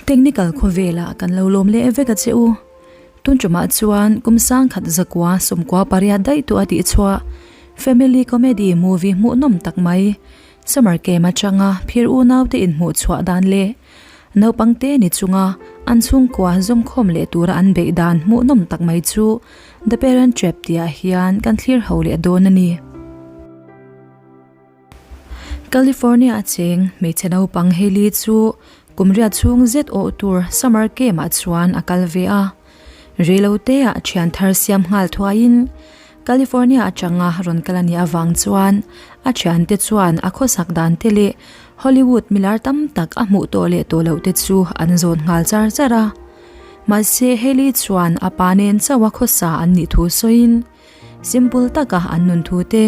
Technical khawvelah kan lo lawm leh vek a che u. Tun tumah chuan kum sangkhat zakua sawmkua pariat daih tawh a tih chhuah family comedy movie hmuhnawm tak mai Summer Camp atanga phir unaute inhmuh chhuah dan leh naupangte ni chunga an chhungkua zawmkhawm leh tura an beih dan hmuhnawm tak mai chu The Parent Trap tihah hian kan thlir ho leh dawn a ni. California a cheng hmeichhe naupang Hailey chu kum riat chhung zet awh tur summer camp ah chuan a kal ve a. Reilote ah thian thar siam nghal thuaiin California atanga rawn kal a nih avang chuan a thiante chuan a khawsak dan te leh Hollywood milar tam tak a hmuh tawh leh tawh loh te chu an zawn nghal char char a. Mahse Hailey chuan a pa nen chauh a khawsa an nih thu sawiin Simple taka an nun thu te,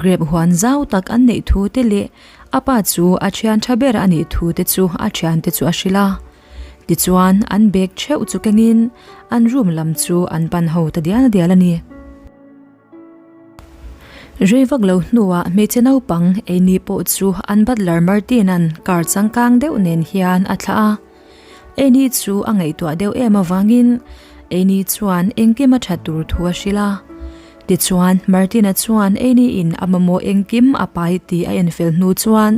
grape huan zau tak an neih thu te leh a pa chu a thian tha ber a nih thu te chu a thiante chu a hrilh a. Tichuan an bag theuh chu kengin an room lam chu an pan ho ta dial dial a ni. Rei vak lo hnuah hmeichhe naupang Amy pawh chu an butler Martin-a'n car changkang deuh nen hian a thlah a. Amy chu a ngaihtuah deuh em avangin Amy chuan engkim a that tur thu a hrilh a. Tichuan Martin-a chuan Amy-in a mamawh engkim a pai tih a enfel hnu chuan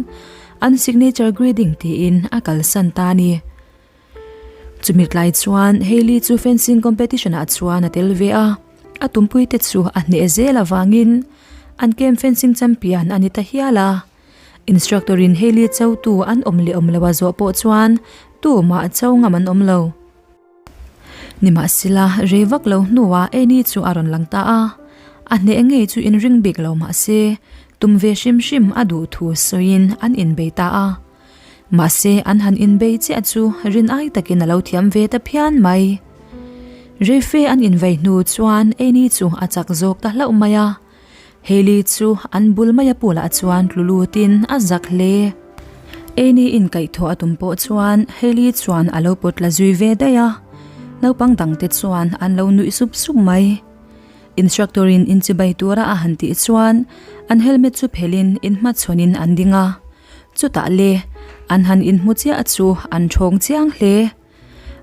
An signature greeting tiin a kalsan ta a ni. Chumi tlai chuan Hailey chu fencing competition ah chuan a tel ve a, a tumpui te chu a hneh zel avangin an camp fencing champion a ni ta hial a. Instructor in Hailey cho tu an awm leh awm lo a zawh pawh chuan tumah cho ngam an awm lo. Nimahsela, rei vak lo hnuah Annie chu a rawn lang ta a, a hneh ngei chu inring bik lo mahse, tum ve hrim hrim a duh thu sawiin an inbei ta a. Mahse, an han inbei chiah chu rin ai takin a lo thiam ve ta phian mai. Reife an invei hnu chuan Annie chu a chak zawk ta hlauh mai a. Hailey chu an bul maia pool ah chuan tlu lutin a zak hle. Annie in kaihthawh a tum pawh chuan Hailey chuan a lo pawt la zui ve daih a, naupang dangte chuan an lo nuih sup sup mai. Instructor in inchibai tura a han tih chuan an helmet chu phelhin inhmachhawnin an ding a, chutah le an han inhmu chiah chu an thawng chiang hle.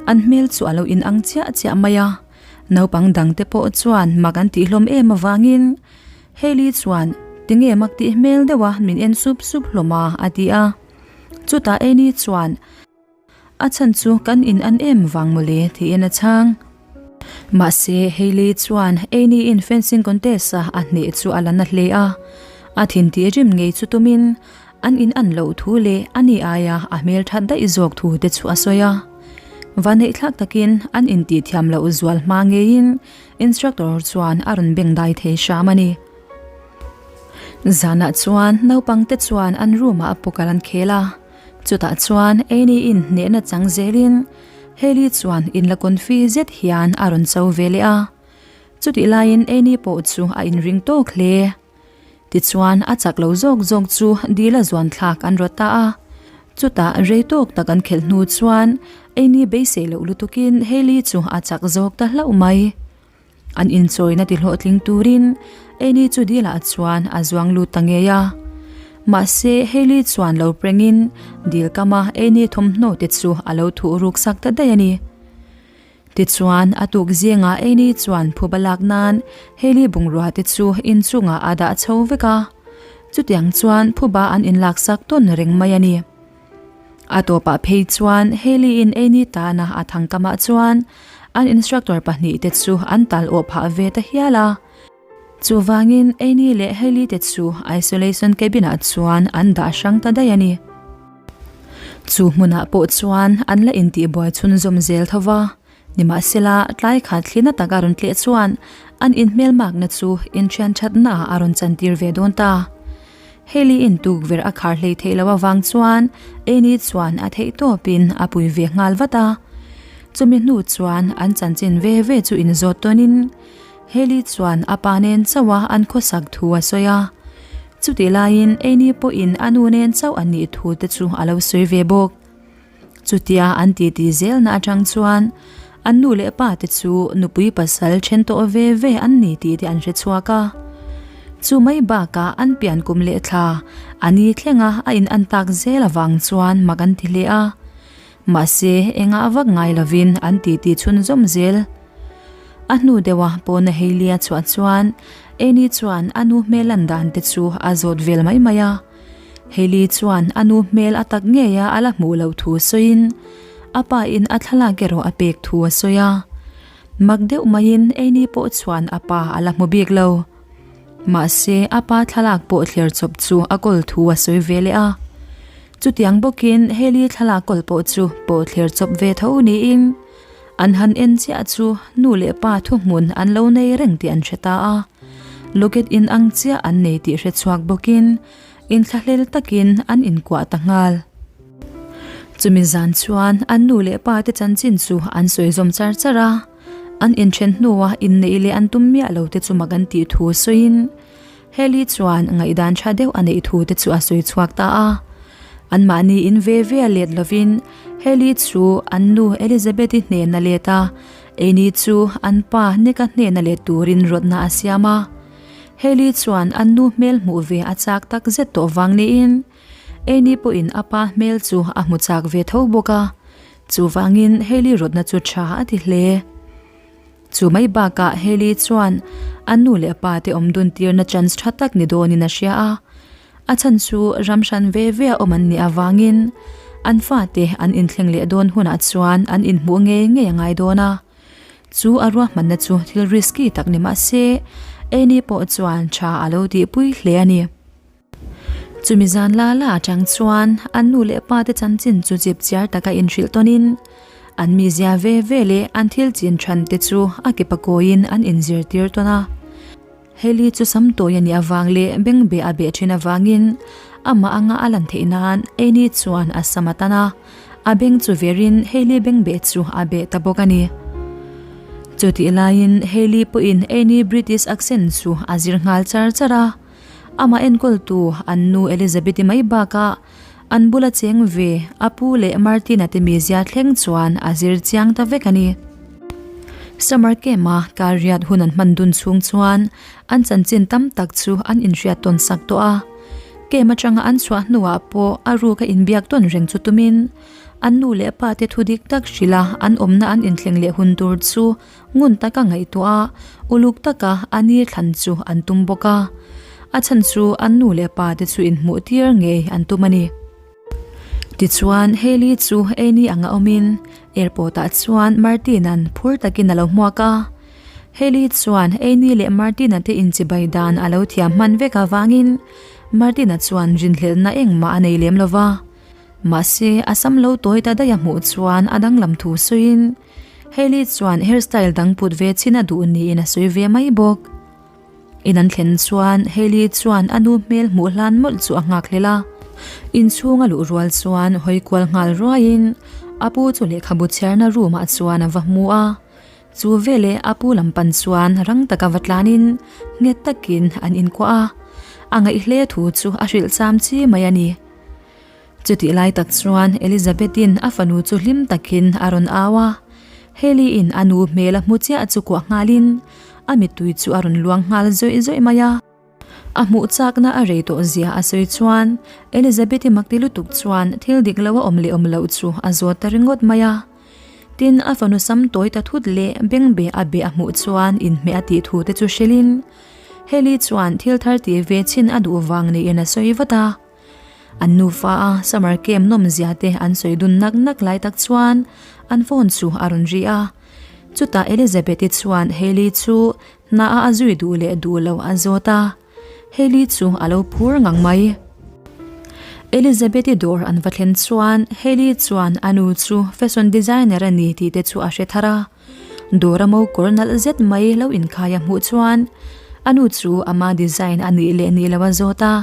An hmel chu a lo inang chiah chiah mai a, naupang dangte pawh chuan mak an tih hlawm em avangin Hailey chuan tinge mak tih hmel deuh a min en sup sup hlawm a a ti a. Chutah Annie chuan A chhan chu kan in an em vang mawle tiin a chhang. Mahse Hailey chuan Annie in fencing contest a a hneh chu a la na hle a, a thin tih rim ngei chu tumin An in an loh thu leh a ni aia a hmel that daih zawk thu te chu a sawi a. Vaneihthlak takin an intih thiam loh zual hma ngeiin instructor chuan a rawn beng dai thei hram a ni. Zanah chuan naupang te chuan an room ah pokal an khel a, chutah chuan Annie in hnehna chang zelin Hailey chuan inla confi zet hian a rawn cho ve leh a. Chutih laiin Annie pawh chu a inring tawk hle. Tichuan, a chak lo zawk zawk chu dil a zuan thlak an rawt ta a. Chutah rei tawk tak an khelh hnu chuan Amy beisei loh lutukin Hailey chu a chak zawk ta hlauh mai. An inchawina ti hlawhtling turin Amy chu dilah chuan a zuang lut ta ngei a. Mahse, Hailey chuan lo prengin dil kama Amy thawmhnaw te chu a lo thuh ruk sak ta daih a ni. Tichuan, a tuk zingah Annie chuan phuba lak nan Hailey bungrua te chu inchungah a dah chho vek a. Chutiang chuan phuba an inlaksak tawn reng mai a ni. A tawpah phei chuan Hailey-in Annie tana a thangkamah chuan an instructor pahnihte chu an tal awh phah ve ta hial a. Chuvangin Annie leh Hailey te chu isolation cabin-ah chuan an dah hrang ta daih a ni. Chu hmunah pawh chuan an la intihbuai chhunzawm zel tho va, nimahsela tlai khat thlina tak a rawn tleh chuan an inhmelmakna chu inthian thatnaah a rawn chantir ve dawn ta. Hailey in tukverh a khar hlei theih loh avang chuan Annie chuan a theih tawpin a pui ve nghal vat a. Chumi hnu chuan an chanchin ve ve chu inzawt tawnin Hailey chuan a pa nen chauh a an khawsak thu a sawi a. Chutih laiin Annie pawhin a nu nen chauh an nih thu te chu a lo sawi ve bawk. Chutia an titi zelna atang chuan an nu leh pa te chu nupui pasal then tawh ve ve an ni tih te an hre chhuak a. Chu mai bakah an pian kum leh thla a ni thlenga a in an tak zel avang chuan mak an ti hle a. Mahse, engah vak ngai lovin an titi chhunzawm zel. A hnu deuha pawna Hailey a chhuah chuan Annie chuan a nu hmel lan dan te chu a zawt vel mai mai a. Hailey chuan a nu hmel a tak ngeia a la hmuh loh thu sawiin a pa in a thlalak erawh a pek thu a sawi a. Mak deuh maiin Annie pawh chuan a pa a la hmu bik lo. Mahse, a pa thlalak pawh thler chawp chu a kawl thu a sawi ve leh a. Chutiang bawkin Hailey thlalak kawl pawh chu pawh thler chawp ve tho niin an han en chiah chu nu leh pa thuhmun an lo nei reng tih an hre ta a. Locket in ang chiah an nei tih hre chhuak bawkin inthlahlel takin an inkuah ta nghal. Chumi zan chuan an nu leh pa te chanchin chu an sawi zawm char char a. An inthen hnua inneih leh an tum miah lo te chu mak an tih thu sawiin Heli chuan ngaihdan tha deuh a neih thu te chu a sawi chhuak ta a. Anmahni in ve ve a let lovin Heli chu an nu Elizabeth-i hnena let a, Annie chu an pa Nick-a hnena let turin rawtna a siam a. Heli chuan an nu hmel hmuh ve a chak tak zet tawh vang niin Annie pawhin a pa hmel chu a hmu chak ve tho bawk a, chuvangin Hailey rawtna chu tha a ti hle. Chu mai bakah Hailey chuan a nu leh a pa te awm dun tirna chance tha tak ni dawnin a hria a, a chhan chu ram hran ve ve a awm an nih avangin an fate an inthleng leh dawn hunah chuan an inhmuh ngei ngei a ngai dawn a. Chu a ruahmanna chu thil risky tak ni mah se Annie pawh chuan tha a lo tihpui hle a ni. Chumi zan la la atang chuan an nu leh pa te chanchin chu chip chiar taka inhrilh tawnin an mizia ve ve leh an thil chin than te chu a ke pakawiin an inzirtir tawn a. Heli chu sam tawi a nih avang leh bengbeh a beh thin avangin amah anga a lan theih nan Annie chuan a sam a tan a, a beng chu verin Hailey bengbeh chu a beh ta bawk a ni. Chutih laiin Hailey pawhin Annie British accent chu a zir nghal char char a. Amah enkawltu an nu Elizabeth-i mai bakah an bula cheng ve a pu leh Martin-a te mizia thleng chuan a zir chiang ta vek a ni. Summer camp-a kar riat hun an hman dun chhung chuan an chanchin tam tak chu an inhriat tawn sak tawh a. Camp atanga an chhuah hnuah pawh a ruka inbiak tawn reng chu tumin an nu leh pa te thu dik tak hrilh a an awmna an inthleng leh hun tur chu Ngun taka ngaihtuah a, uluk taka a ni thlan chu an tum bawk a. A chhan chu an nu leh pa te chu inhmuh tir ngei an tum a ni. Tichuan, Hailey chu Annie anga awmin airport ah chuan Martin-a'n phur takin a lo hmuak a. Hailey chuan Annie leh Martin-a te inchibai dan a lo thiam hman vek avangin Martin-a chuan rinhlelhna engmah a nei lem lo va. Mahse, a sam lo tawi ta daih a hmuh chuan a danglam thu sawiin Hailey chuan hairstyle dang put ve chin a duh niin a sawi ve mai bawk. In an thlen chuan Hailey chuan a nu hmel hmuh hlan mawlh chu a nghak hlel a. Inchhung a luh rual chuan hawi kual nghal ruaiin a pu chu lehkhabu chhiarna room ah chuan a va hmu a. Chu veleh a pu lam pan chuan rang taka va tlanin nghet takin an inkuah a. A ngaih hle thu chu a hrilh cham chi mai a ni. Chutih lai tak chuan Elizabeth-in a fanu chu hlim takin a rawn au a, Hailey-in a nu hmel a hmu chiah chu kuah nghalin a mittui chu a rawn luang nghal zawih zawih mai a. A hmuh chakna a rei tawh zia a sawi chuan Elizabeth-i makti lutuk chuan thil dik lo a awm leh awm loh chu a zawt ta ringawt mai a. Tin, a fanu sam tawi ta thut leh bengbeh a beh a hmuh chuan inhmeh a tih thu te chu hrilhin Hailey chuan thil thar tih ve chhin a duh vang niin a sawi vat a. An nufa a summer camp nawmzia te an sawi dun nak nak lai tak chuan an phone chu a rawn ri a. Chutah Elizabeth-i chuan Hailey chu hna a a zui duh leh duh lo a zawt a. Hailey chu a lo phur ngang mai. Elizabeth-i dawr an va thlen chuan Hailey chuan a nu chu fashion designer a ni tih te chu a hre thar a. Dawra mo kawr nalh zet mai lo inkhai a hmuh chuan a nu chu ama design a nih leh nih lo a zawt a.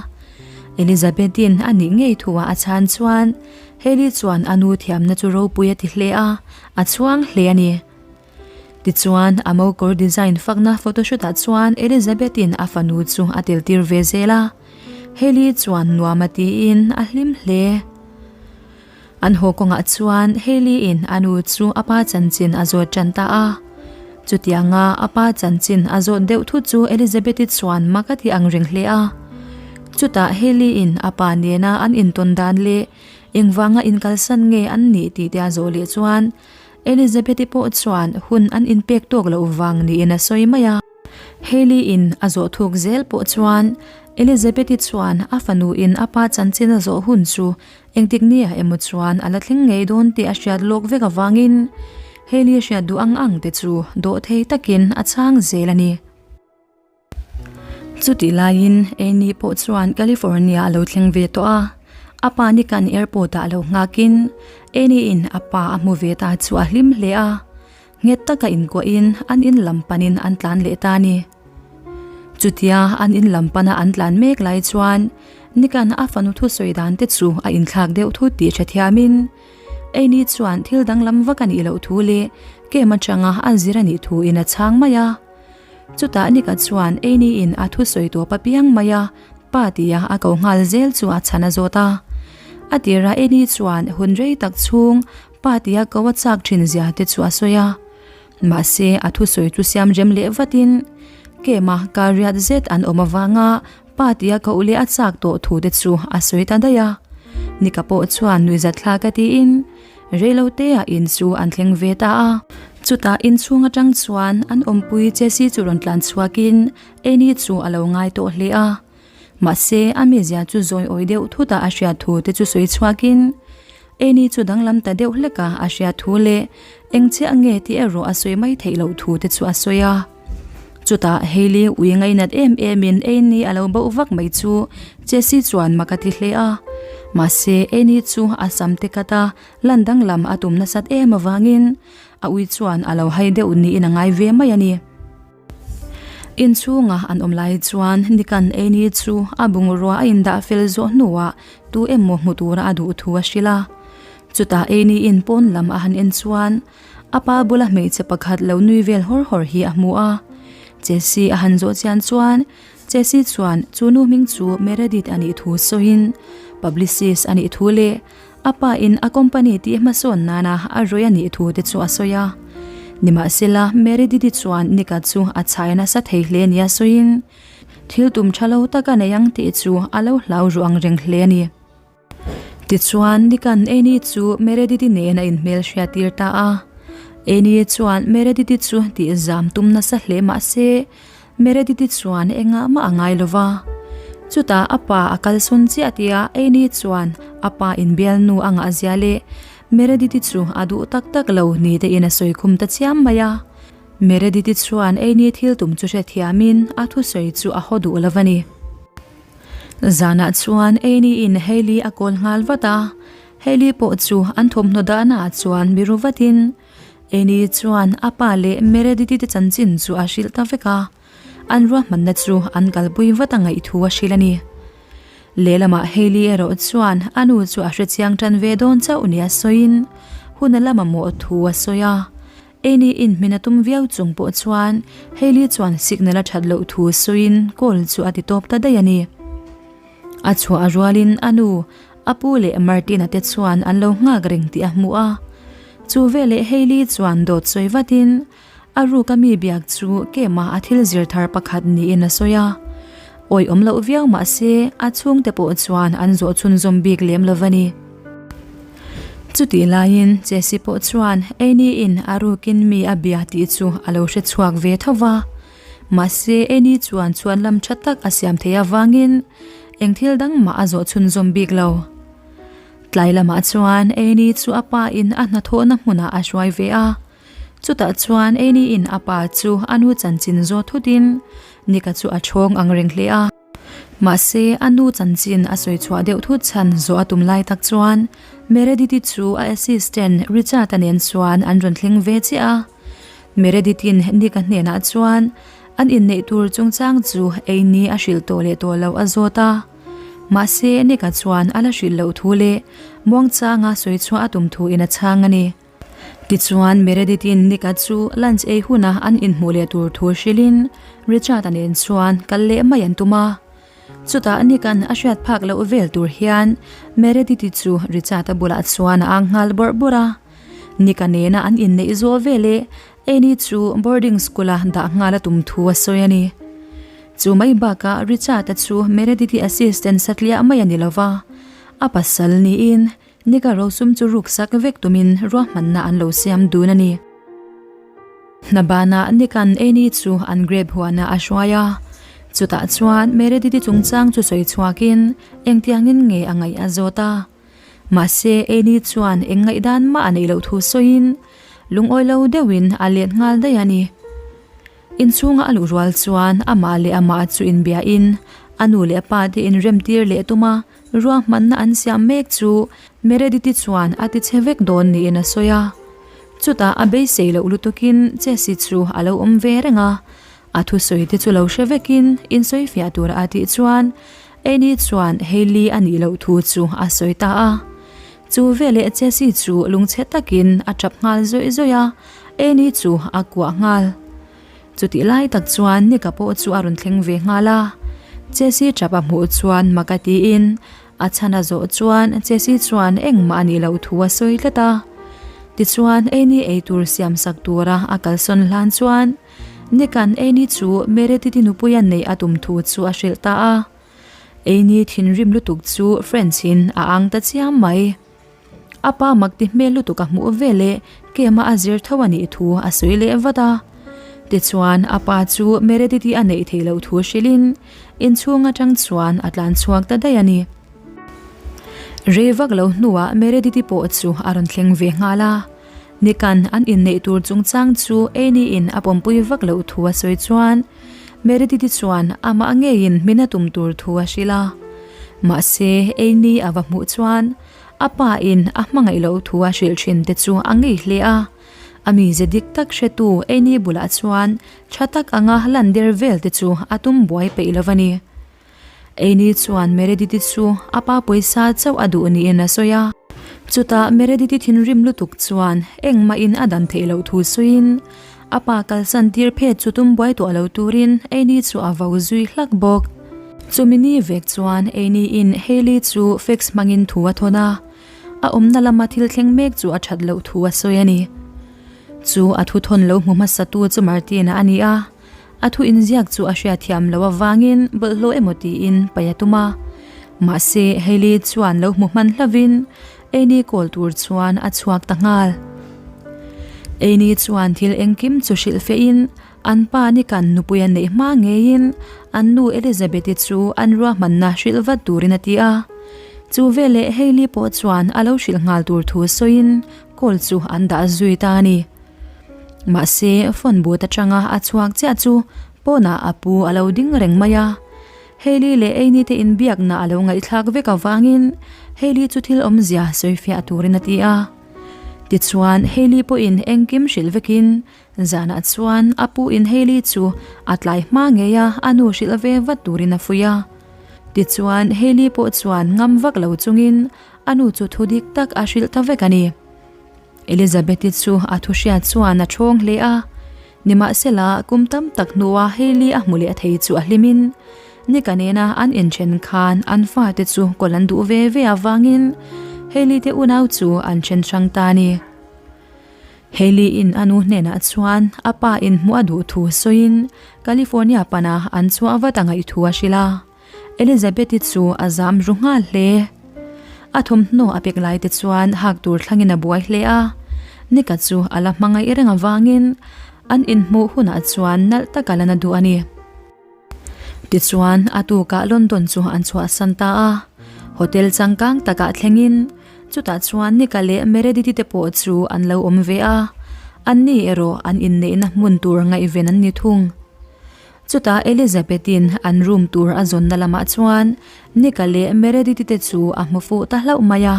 Elizabeth-in a nih ngei thuah a chhan chuan Hailey chuan a nu thiamna chu ropui a ti hle a, a chhuang hle a ni. Tichuan, a mo kawr design fakna photoshoot ah chuan Elizabeth-in a fanu chu a tel tir ve zel a. Hailey chuan nuam a tiin a hlim hle. An haw kawngah chuan Hailey-in a nu chu a pa chanchin a zawt tan ta a. Chutianga a pa chanchin a zawt deuh thut chu Elizabeth-i chuan mak a ti ang reng hle a. Chutah Hailey-in a pa nena an intawn dan leh Engvanga inkalsan nge an nih tih te a zawh leh chuan Elizabeth-i pawh chuan hun an inpek tawk loh vang niin a sawi mai a. Hailey-in a zawh thuk zel pawh chuan Elizabeth-i chuan a fanuin a pa chanchin a zawh hun chu engtik nia emaw chuan a la thleng ngei dawn tih a hriat lawk vek avangin Hailey hriat duh ang ang te chu dawhthei takin a chhang zel a ni. Chutih laiin Annie pawh chuan California a lo thleng ve tawh a, a pa Nick-a'n airport ah a lo nghakin Annie-in a pa a hmu ve ta chu a hlim hle a, nghet taka inkuahin an in lam panin an tlan leh ta a ni. Chutia an in lam pana an tlan mek lai chuan Nick-a'n a fanu thusawi dan te chu a inthlak deuh thut tih hrethiamin Annie chuan thil danglam vak a nih loh thu leh kem atanga a zir a nih thuin a chhang mai a. Chutah Nika chuan Annie-in a thusawi tawp apiang mai a, pa tia a ko nghal zel chu a chhan a zawt a. A tirah Annie chuan hun rei tak chhung pa tia ko a chak thin zia te chu a sawi a. Mahse a thusawi chu siam rem leh vatin Kema kar riat zet an awm avanga pa tia koh leh a chak tawh thu te chu a sawi ta daih a. Nika pawh chuan nuihzatthlak a tiin Reiloteah in chu an thleng ve ta a. Chutah inchhung atang chuan an awmpui Jessie chu rawn tlan chhuakin Annie chu a lo ngai tawh hle a. Mahse, a mizia chu zawi awi deuh thutah a hriat thu te chu sawi chhuakin Annie chu danglam ta deuh hleka a hriat thu leh eng chiah nge tih erawh a sawi mai theih loh thu te chu a sawi a. Chutah Hailey ui ngainat em emin Annie a lo bauh vak mai chu Jessie chuan mak a ti hle a. Mahse, Annie chu a sam te kat a, lan danglam a tum nasat em avangin a ui chuan a lo hai deuh niin a ngai ve mai a ni. Inchhunga an awm lai chuan Nick-a'n Annie chu a bungrua a indah fel zawh hnuah tu emaw hmu tura a duh thu a hrilh a. Chutah Annie-in pawn lam a han en chuan A pa bula hmeichhe pakhat lo nui vel hawr hawr hi a hmu a. Jessie a han zawh chian chuan Jessie chuan chu nu hming chu Meredith a nih thu sawiin publicist a nih thu leh a pa in a company tih hmasawn nana a rawih a nih thu te chu a sawi a. Nimahsela Meredith-i chuan Nick-a chu a chhai nasa thei hle nia sawiin thil tum tha lo tak a nei ang tih chu a lo hlau ru ang reng hle a ni. Tichuan, Nick-a'n Annie chu Meredith-i nen a inhmel hriattir ta a. Annie chuan Meredith-i chu tih zam tum nasa hle mah se, Meredith-i chuan engah mah a ngai lo va. Chutah a pa a kalsawn chiah tia Annie chuan a pa inbialnu a ngahzia leh Meredith-i chu a duh tak tak lo ni tein a sawi khum ta chiam mai a. Meredith-i chuan Annie thil tum chu hrethiamin a thusawi chu a haw duh lo va ni. Zanah chuan Annie-in Hailey a call nghal vat a, Hailey pawh chu an thawmhnaw dahna ah chuan mi ru vatin Annie chuan a pa leh Meredith-i te chanchin chu a hrilh ta vek a, an ruahmanna chu an kalpui vat a ngaih thu a hrilh a ni. Lehlamah Hailey erawh chuan a nu chu a hrechiang tan ve dawn chauh nia sawiin hun a la mamawh thu a sawi a, Annie in hmin a tum viau chung pawh chuan Hailey chuan signal a that loh thu sawiin call chu a ti tawp ta daih a ni. A chhuah rualin a nu, a pu leh Martina te chuan an lo nghak reng tih a hmu a. Chu veleh Hailey chuan dawt sawi vatin a ruk a mi biak chu kema a thil zir thar pakhat niin a sawi a. Awi awm loh viau mah se a chhungte pawh chuan an zawh chhunzawm bik lem lo va ni. Chutih laiin Jessie pawh chuan Annie-in a rukin mi a bia tih chu a lo hre chhuak ve tho va. Mahse Annie chuan chhuan lam tha tak a siam theih avangin eng thil dang mah a zawh chhunzawm bik lo. Tlai lamah chuan Annie chu a pa in a hnathawhna hmunah a hruai ve a. Chutah chuan Annie-in a pa chu a nu chanchin zawt thutin Nick-a chu a chhawng ang reng hle a. Mahse, a nu chanchin a sawi chhuah deuh thut chhan zawh a tum lai tak chuan Meredith-i chu a assistant Richard-a nen chuan an rawn thleng ve chiah a. Meredith-in Nick-a hnenah chuan an inneih tur chungchang chu Annie a hrilh tawh leh tawh loh a zawt a. Mahse, Nick-a chuan a la hrilh loh thu leh muangchanga sawi chhuah a tum thuin a chhang a ni. Tichuan, Meredith-in Nick-a chu lunch ei huna an inhmuh leh tur thu hrilhin Richard-a nen chuan kal leh mai an tum a. Chutah Nick-a'n a hriat phak loh vel tur hian Meredith-i chu Richard-a bulah chuan a ang nghal bawrh bawrh a. Nick-a nena an inneih zawh veleh Annie chu boarding school-a dah nghal a tum thu a sawi a ni. Chu mai bakah Richard-a chu Meredith-i assistant satliah mai a ni lova, a pasal niin. Nika rosum chu ruksak vek tumin ruahmanna an lo siam dun a ni. Hna banah Nick-a'n Annie chu an grape huanah a hruai a. Chutah chuan Meredith-i chungchang chu sawi chhuakin engtiangin nge a ngaih a zawt a. Mahse Annie chuan eng ngaihdan mah a neih loh thu sawiin lungawi lo deuhin a let nghal daih a ni. Inchhunga a luh rual chuan amah leh amah chu inbiain a nu leh a pa te inremtir leh tum a, Ruahmanna an siam mek chu Meredith-i chuan a ti che vek dawn niin a sawi a. Chutah a beisei loh lutukin Chessy chu a lo awm ve reng a, a thusawi te chu lo hre vekin insawifiah tura a tih chuan Annie chuan Hailey a nih loh thu chu a sawi ta a. Chu veleh Chessy chu lungchhe takin a tap nghal zawih zawih a, Annie chu a kuah nghal. Chutih lai tak chuan Nika pawh chu a rawn thleng ve nghal a, Chessy tap a hmuh chuan mak a tiin a chhan a zawh chuan Chessy chuan engmah a nih loh thu a sawi tlat a. Tichuan Annie eitur siam sak tura a kalsawn hlan chuan Nika'n Annie chu Meredith-i nupuia neih a tum thu chu a hrilh ta a. Annie thinrim lutuk chu French-in a ang ta chiam mai. A pa mak ti hmel lutuk a hmuh ve leh Kema a zir tho a nih thu a sawi leh vat a. Tichuan a pa chu Meredith-i a neih theih loh thu hrilhin inchhung atang chuan a tlan chhuak ta daih a ni. Rei vak lo hnuah Meredith-i pawh chu a rawn thleng ve nghal a. Nikan an inneih tur chungchang chu Annie-in a pawmpui vak loh thu a sawi chuan Meredith-i chuan amah ngeiin hmin a tum tur thu a hrilh a. Mahse Annie a va hmuh chuan A pa in a hmangaih loh thu a hrilh thin te chu a ngei hle a, a mize dik tak hretu Annie bulah chuan tha tak anga lan der vel te chu a tum buai peih lo a ni. Annie chuan Meredith-i chu a pa pawisa chauh a duh niin a sawi a. Chutah Meredith-i thinrim lutuk chuan engmah in a dan theih loh thu sawiin A pa kalsan tir phet chu tum buai tuah lo turin Annie chu a vo zui hlak bawk. Chumi ni vek chuan Annie in Hailey chu fax hmangin thu a thawn a, a awmna lama thil thleng mek chu a that loh thu a sawi a ni. Chu a thu thawn lo hmu hmasatu chu Martina a ni a, a thu inziak chu a hriatthiam loh avangin bawlhhlawh emaw tiin paih a tum a. Mahse Hailey chuan lo hmu hman hlavin Annie kawl tur chuan a chhuak ta nghal. Annie chuan thil engkim chu hrilh fehin an pa Nick-a'n nupui a neih hma ngeiin an nu Elizabeth-i chu an ruahmanna hrilh vat turin a ti a. Chu veleh Hailey pawh chuan a lo hrilh nghal tur thu sawiin call chu an dah zui ta a ni. Mahse phone booth atanga a chhuak chiah chu pawnah a pu a lo ding reng mai a. Hailey leh Annie te inbiakna a lo ngaihthlak vek avangin Hailey chu thil awmzia sawifiah turin a ti a. Tichuan Hailey pawhin engkim hrilh vekin zanah chuan a pu in Hailey chu a tlai hma ngei a a nu hrilh ve vat turin a fuih a. Tichuan Hailey pawh chuan ngam vak lo chungin a nu chu thu dik tak a hrilh ta vek a ni. Elizabeth-i chu a thu hriat chuan a ṭhawng hle a, nimahsela kum tam tak hnua Hailey a hmu leh thei chu a hlimin Nick-a nena an inṭhen khan an fate chu kawl an duh ve ve avangin Hailey te unau chu an ṭhen hrang ta a ni. Hailey-in a nu hnenah chuan a pa in hmuh a duh thu sawiin California pana an chhuah vat a ngaih thu a hrilh a. Elizabeth-i chu a zam ru nghal hle. A thawmhnaw a pek lai te chuan hak tur thlangin a buai hle a. Nika chu a la hmangaih reng avangin an inhmuh hunah chuan nalh taka la na duh a ni. Tichuan a tukah London chu an chhuahsan ta a. Hotel changkang takah thlengin chutah chuan Nika leh Meredith-i te pawh chu an lo awm ve a. Anni erawh an inneihna hmun tur ngaihven an ni thung. Chutah Elizabeth-in an room tur a zawnna lamah chuan Nick-a leh Meredith-i te chu a hmu fuh ta hlauh mai a.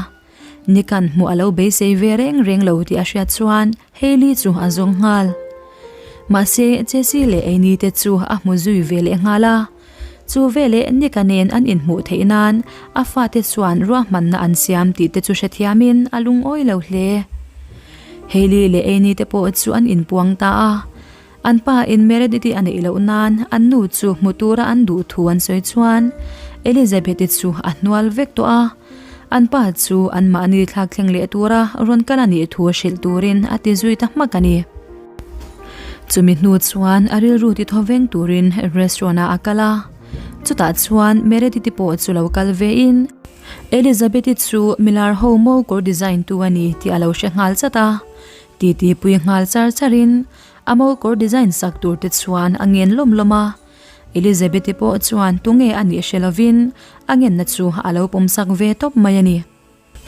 Nick-a'n hmuh a lo beisei ve reng reng lo tih a hriat chuan Hailey chu a zawng nghal. Mahse, Jessie leh Annie te chu a hmu zui ve leh nghal a. Chu veleh Nick-a nen an inhmuh theih nan a fate chuan ruahmanna an siam tih te chu hrethiamin a lungawi lo hle. Hailey leh Annie te pawh chu an inpuang ta a. An pa in Meredith-i a neih loh nan an nu chu hmu tura an duh thu an sawi chuan Elizabeth-i chu a hnual vek tawh a, an pa chu anmahni thlak thleng leh tura rawn kal a nih thu hrilh turin a ti zui ta hmak a ni. Chumi hnu chuan a rilru ti thaw veng turin restaurant-ah a kal a. Chutah chuan Meredith-i pawh chu lo kal vein Elizabeth-i chu milar ho mo kawr design tu a ni tih a lo hre nghal chat a. Titi pui nghal char charin a mo kawr design sak tur te chuan a ngen lawm lawm a. Elizabeth-i pawh chuan tunge a nih hre lovin a ngenna chu a lo pawmsak ve tawp mai a ni.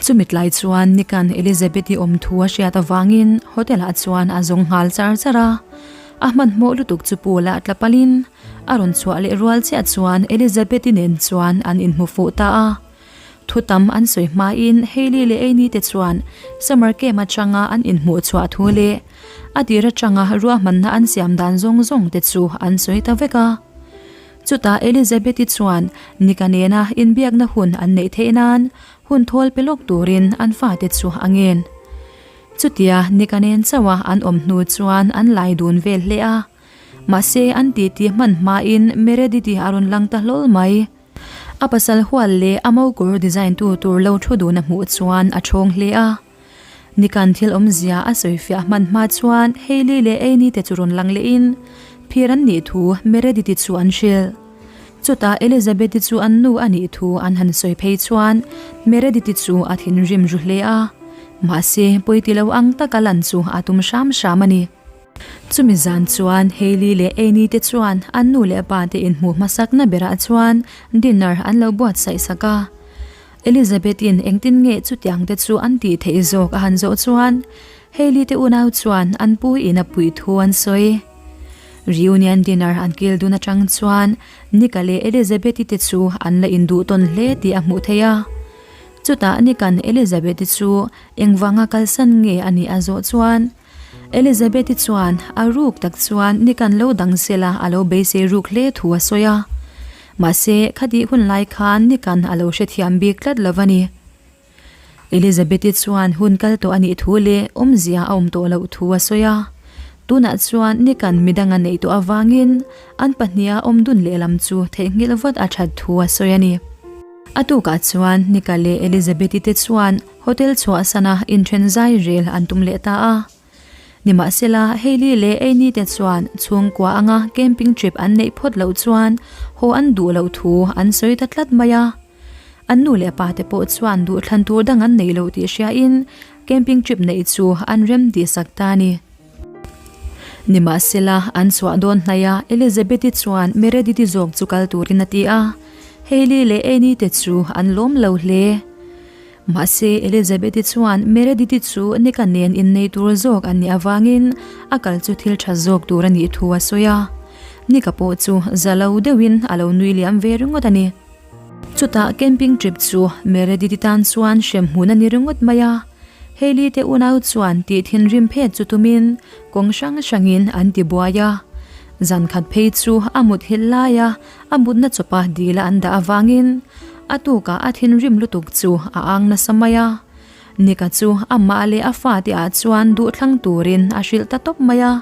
Chumi tlai chuan Nick-a'n Elizabeth-i awm thu a hriat avangin hotel-ah chuan a zawng nghal char char a. A hmanhmawh lutuk chu pool-ah tla palhin a rawn chhuah leh rual chiah chuan Elizabeth-i nen chuan an inhmu fuh ta a. Thu tam an sawi hmain Hailey leh Annie te chuan summer camp atanga an inhmuh chhuah thu leh a tir atanga ruahmanna an siam dan zawng zawng te chu an sawi ta vek a. Chutah Elizabeth-i chuan Nika nena inbiakna hun an neih theih nan hun thawl pe lawk turin an fate chu a ngen. Chutia Nika nen chauha an awm hnu chuan an lai dun vel hle a. Mahse an titi hman hmain Meredith-i a rawn lang ta hlawl mai. A pasal hual leh a mokawr design tu tur lo thu dun a hmuh chuan a thawng hle a. Nikan thil awmzia a sawifiah hman hma chuan Hailey leh Annie te chu rawn lang lehin phir an nih thu Meredith-i chu an hrilh. Chutah Elizabeth-i chu an nu a nih thu an han sawi phei chuan Meredith-i chu a thinrim ru hle a, mahse pawiti lo ang taka lan chu a tum hram hram a ni. Chumi zan chuan Hailey leh Annie te chuan an nu leh pa te inhmuh hmasakna berah chuan dinner an lo buatsaih sak a. Elizabeth-in engtin nge chutiang te chu an tih theih zawk a han zawh chuan Hailey te unau chuan an pu in a puih thu an sawi. Reunion dinner an kil dun atang chuan Nick-a leh Elizabeth-i te chu an la induh tawn hle tih a hmuh theih a. Chutah Nick-a'n Elizabeth-i chu engvanga kalsan nge a nih a zawh chuan Elizabeth-i chuan a ruk tak chuan Nick-a'n lo dang sela a lo beisei ruk hle thu a sawi a. Mahse, khatih hun lai khan Nick-a'n a lo hrethiam bik tlat lo a ni. Elizabeth-i chuan hun kal tawh a nih thu leh awmzia a awm tawh loh thu a sawi a. Tunah chuan Nick-a'n midang a neih tawh avangin an pahniha awm dun lehlam chu theihnghilh vat a that thu a sawi a ni. A tukah chuan Nick-a leh Elizabeth-i te chuan Hotel chhuahsana inthen zai rel an tum leh ta a. Nimahsela, Hailey leh Annie te chuan chhungkua anga camping trip an neih phawt loh chuan haw an duh loh thu an sawi ta tlat mai a. An nu leh pa te pawh chuan duhthlan tur dang an nei lo tih hriain camping trip neih chu an rem tihsak ta a ni. Nimahsela, an chhuah dawn hnaih a, Elizabeth-i chuan Meredith-i zawk chu kal turin a ti a. Hailey leh Annie te chu an lawm lo hle. Mahse, Elizabeth-i chuan Meredith-i chu Nick-a nen innei tur zawk an nih avangin a kal chu thil tha zawk tur a nih thu a sawi a. Nick-a pawh chu za lo deuhin a lo nui liam ve ringawt a ni. Chutah camping trip chu Meredith-i tan chuan hremhmun a ni ringawt mai a. Hailey te unau chuan tih thinrim phet chu tumin kawng hrang hrangin an ti buai a. Zan khat phei chu a muthilh laia A mutna chawpa dila an dah avangin a tukah a thinrim lutuk chu a ang nasa mai a. Nika chu amah leh a fate ah chuan duhthlang turin a hrilh ta tawp mai a.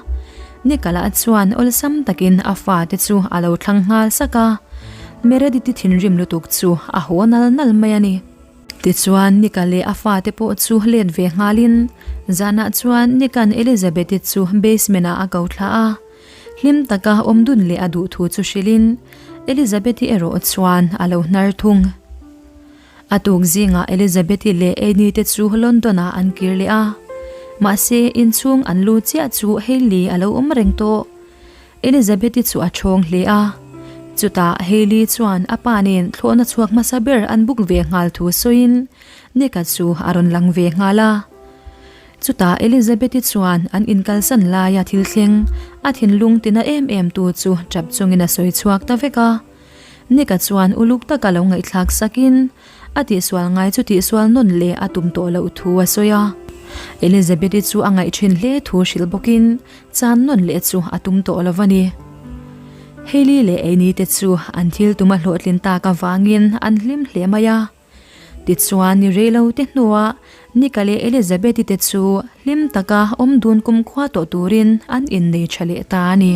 Nika lah chuan awlsam takin a fate chu a lo thlang nghal sak a. Meredith-i thinrim lutuk chu a haw nal nal mai a ni. Tichuan Nika leh a fate pawh chu let ve nghalin zanah chuan Nika'n Elizabeth-i chu basement ah a ko thla a. Hlim taka awm dun leh a duh thu chu hrilhin Elizabeth-i erawh chuan a lo hnar thung. A tuk zingah Elizabeth-i leh Annie te chu London-ah an kir leh a. Mahse, inchhung an lu chiah chu Hailey a lo awm reng tawh. Elizabeth-i chu a thawng hle a. Chutah Hailey chuan a pa nen thlawhna chhuak hmasa ber an buk ve nghal thu sawiin Nick-a chu a rawn lang ve nghal a. Chutah Elizabeth-i chuan an inkalsan laia thil thleng a thinlung tina em em tu chu tap chungin a sawi chhuak ta vek a. Nick-a chuan uluk taka lo ngaihthlak sakin a tihsual ngai chu tihsual nawn leh a tum tawh loh thu a sawi a. Elizabeth-i chu a ngaih thin hle thu hrilh bawkin chan nawn leh chu a tum tawh lo va ni. Hailey leh Annie te chu an thil tuma hlawhtlin tak avangin an hlim hle mai a. Tichuan ni reilo te hnuah Nika leh Elizabeth-i te chu hlim taka awm dun kumkhua tawh turin an innei tha leh ta a ni.